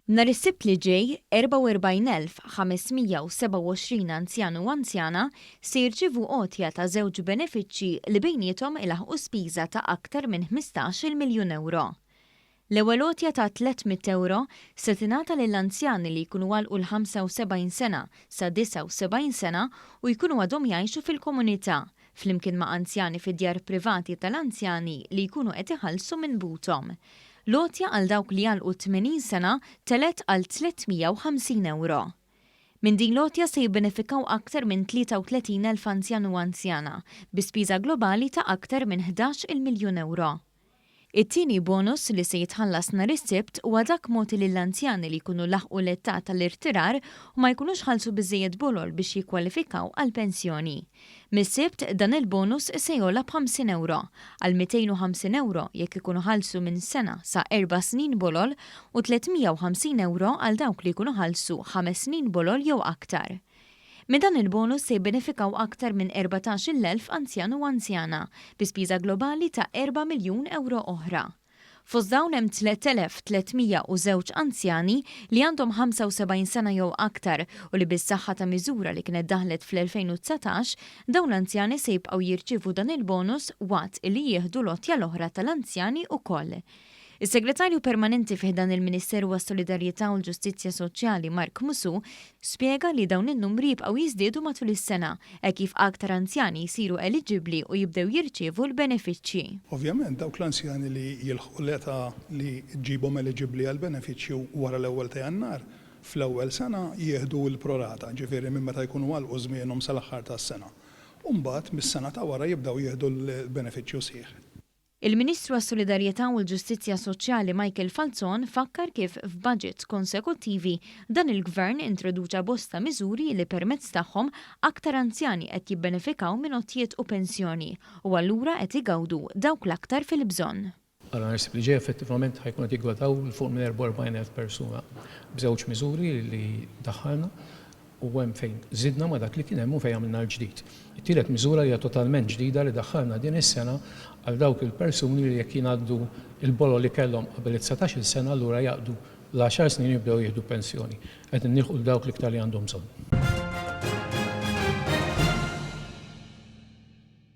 Nhar is-Sibt li ġej, 44,527 anzjan u anzjana se jirċievu għotja ta' żewġ benefiċċji li bejniethom ilaħħqu spiża ta' aktar minn 15-il miljun ewro. L-ewwel għotja ta' 300 ewro se tingħata lil anzjani li jkunu għalqu l-75 sena sa 79 sena u jkunu għadhom jgħixu fil-komunità, flimkien ma' anzjani fi djar privati tal-anzjani li jkunu qed iħallsu minn buthom. L-għotja għal dawk li għalqu 80 sena telgħet għal 350 ewro. Minn din l-għotja se jibbenefikaw aktar minn 33,000 anzjan u anzjana, bi spiża globali ta' aktar minn 11-il miljun ewro. It-tieni bonus li se jitħallas nhar is-Sibt huwa dak mogħti lill-anzjani li jkunu laħqu l-età tal-irtirar u ma jkunux ħallsu biżżejjed bolol biex jikkwalifikaw għall-pensjoni. Mis-Sibt, dan il-bonus se jogħla b'ħamsin ewro, għal 250 ewro jekk ikunu ħallsu minn sena sa erba' snin bolol u 350 ewro għal dawk li jkunu ħallsu ħames snin bolol jew aktar. Minn dan il-bonus se jibbenefikaw aktar minn 14,000 anzjan u anzjana, bi spiża globali ta' erba' miljun ewro oħra. Fost dawn hemm 3,302 anzjani li għandhom 75 sena jew aktar u li bis-saħħa ta' miżura li kienet daħlet fl-2019, dawn l-anzjani se jibqgħu jirċievu dan il-bonus waqt li jieħdu l-għotja l-oħra tal-anzjani ukoll. Is-Segretarju Permanenti fi ħdan il-Ministeru għas-Solidarjetà u l-Ġustizzja Soċjali Mark Musù spjega li dawn in-numri jibqgħu jiżdiedu matul is-sena hekk kif aktar anzjani jsiru eliġibbli u jibdew jirċievu l-benefiċċji. Ovvjament dawk l-anzjani li jilħqu l-età li ġġibhom eliġibbli għall-benefiċċju wara l-ewwel ta' Jannar, fl-ewwel sena jieħdu l-pro rata, ġifieri minn meta jkunu għalqu żmienhom sal-aħħar tas-sena. U mbagħad mis-sena ta' wara jibdew jieħdu l-benefiċċju sħiħ. Il-Ministru għas-Solidarjetà u l-Ġustizzja Soċjali Michael Falzon fakkar kif f'budgets konsekuttivi dan il-Gvern introduċa bosta miżuri li permezz tagħhom aktar anzjani qed jibbenefikaw minn għotjiet u pensjoni u allura qed igawdu dawk l-aktar fil-bżonn. Ara nhar is-Sibt li ġej effettivament ħa jkunu qed jiggwadaw 'l fuq minn 44,000 persuna b'żewġ miżuri li daħħalna. U hemm fejn żidna ma' dak li kien hemm u fejn għamilna l-ġdid. It-tielet miżura li hija totalment ġdida li daħħalna din is-sena għal dawk il-persuni li jekk jingħaddu l-bolol li kellhom qabel it-dsatax-il sena allura jgħaqqdu l-għaxar snin u jibdew jieħdu pensjoni. Qed nilħqu lil dawk l-iktar li għandhom bżonn.